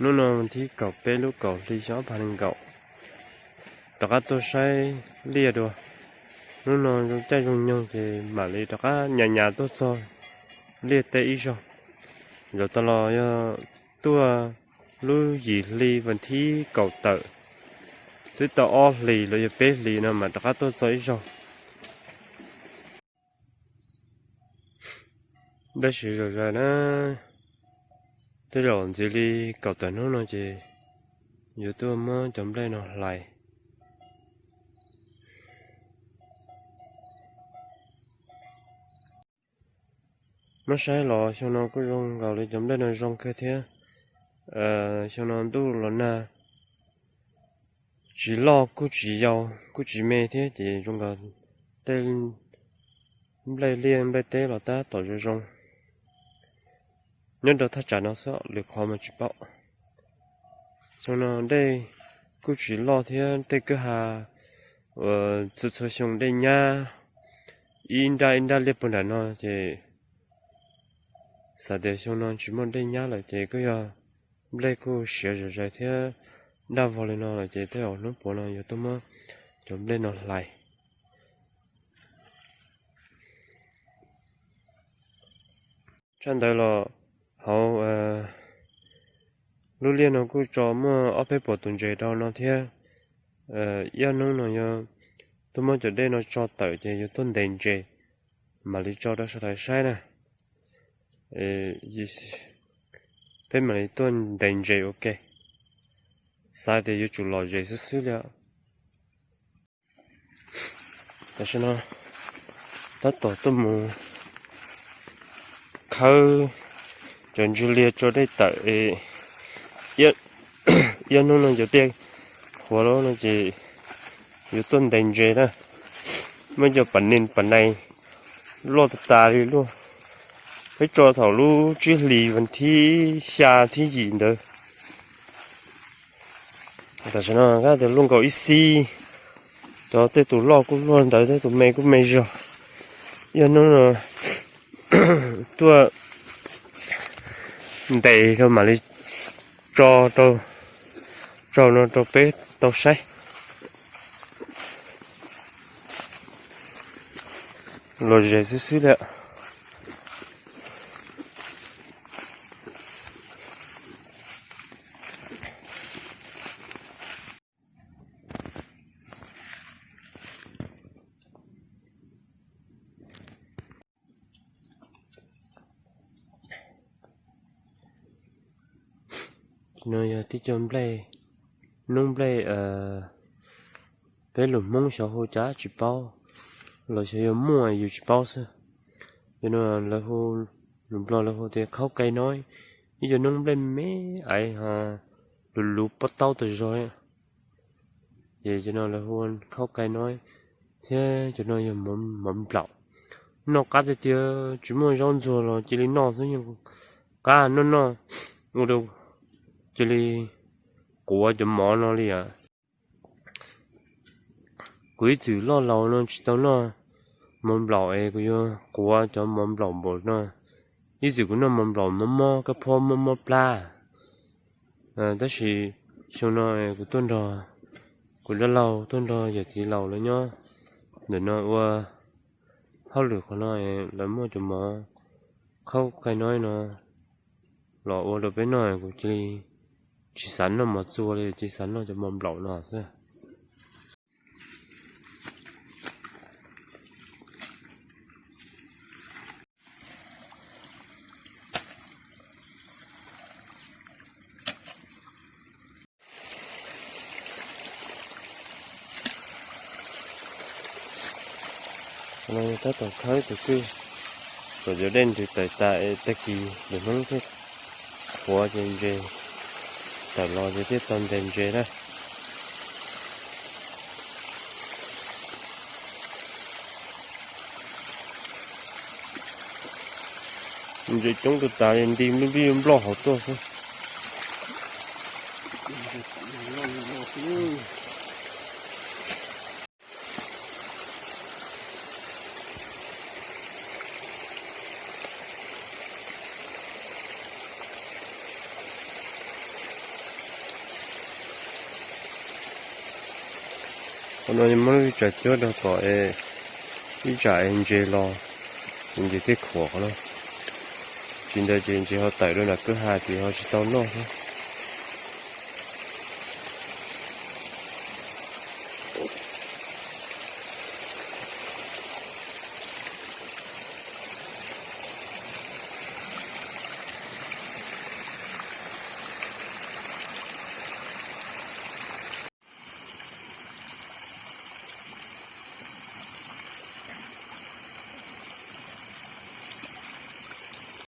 Hnub no thib kaum peb lub kaum hli xyoo ob phav nees nkaum, rov qab tuaj saib liaj dua. Hnub no zoo caij zoo nyoog ces mam li rov qab nyas nyas tuaj txog liaj teb ib zaug. Zaum tas los yog tuaj lub yim hli vas thib kaum tawm, twb tau ob hlis los yog peb hlis no mas rov qab tuaj txog ib zaug. Nplej siav zom zaws na, tej zaum ntxiv li kaum tawm hnub no ces yuav tuaj muab cov nplej no hlais. Muab saib los xyoo no kuj zoo nkaus li cov nplej no zoo kawg thiab. Xyoo no ntuj los nag, tsis loj kuj tsis yau, kuj tsis me thiab ces zoo nkaus tej nplej liaj nplej teb los tab tom zoo zoo. Nyob rau thaj tsam no xwb, lwm qhov mas tsis paub. Xyoo no dej kuj tsis loj thiab tej kwj ha uas txhua txhua xyoo dej nyab ib nrab ib nrab liaj puag nram no ces xav tias xyoo no tsis muaj dej nyab lawm ces kuj yog nplej kuj siav zom zaws thiab daj vog li no lawm ces tej zaum hnub puav no yuav tuaj muab cov nplej no hlais. Tshaj ntawd los hauv lub liaj no kuj tso muaj ob peb puas tus ntses rau no thiab. Ib ob hnub no yog tuaj muab cov dej no tso tawm ces yuav tuaj ntes ntses, mam li tso rau sawv daws saib na. Peb mam li tuaj ntes ntses ua ke, xav tias yuav tsum lom zem xwb xwb li. Tam sim no tab tom tuaj mus khawb cov ntsis liaj tso dej tawm es ib ob hnub no cov dej qhuav lawm no ces yuav tuaj ntes ntses na. Muab cov pas nees pas nais loj tas tas li luaj, peb tso thaum lub tsib hlis vas thib xya thib yim ntawd. Tam sim no kab tias luaj nkaus ib xib, cov tej tus loj kuj luaj ntawd, tej tus me kuj me zog. Yog hnub no tuaj ntes rau mam li tso rau, tso no rau peb tau saib. Lom zem xwb xwb li. No yog tib co nplej, noob nplej, peb lus Hmoob xyov hu cas tsis paub, los xyov yog muaj yus tsis paub xwb. Cov no lawv hu, lus Nplog lawv hu tias khaub kai noib, ib co noob nplej me me aiv ho luv luv pob taub tas zog. Ces cov no lawv hu khaub kai noib, thiab cov no yog mov nplaum. Noj qab tiag tiag, tsis muaj zaub ntxuag los cia li noj xwb, yeej qab noj noj, ua rau cia li quav cov mov no li os. Kuv ib txwm loj laus no tsis tau noj mov nplaum es kuv yuav quav cov mov nplaum npaum no. Ib txwm kuv noj mov nplaum mob mob kab phob mob mob plab. Tab sis xyoo no kuv tuaj nrog kuv dab laug tuaj nrog yawm txiv laus lawv nyob ntawm no ua hauj lwm qhov no, lawv muaj cov mov khaub kai noib no los ua rau peb noj, kuv cia li tsis xav noj mov txua li, cia li xav noj cov mov nplaum no xwb. No tab tom khawb tus kwj, kom cov dej nrws tawm tas es tag kis lwm hnub thiaj qhuav ces ntses tawm los ces thiaj tau ntes ntses na. Ntses coob tas tas li, nti nplij nploj hauv tuaj xwb. Qhov no yog muab lub tsav cuab rau kom ib tsam es ntses los ces ntses thiaj khuam qhov no. Tsis ntawd ces ntses ho tawm rau nram kwj ha ces ho tsis tau noj thiab.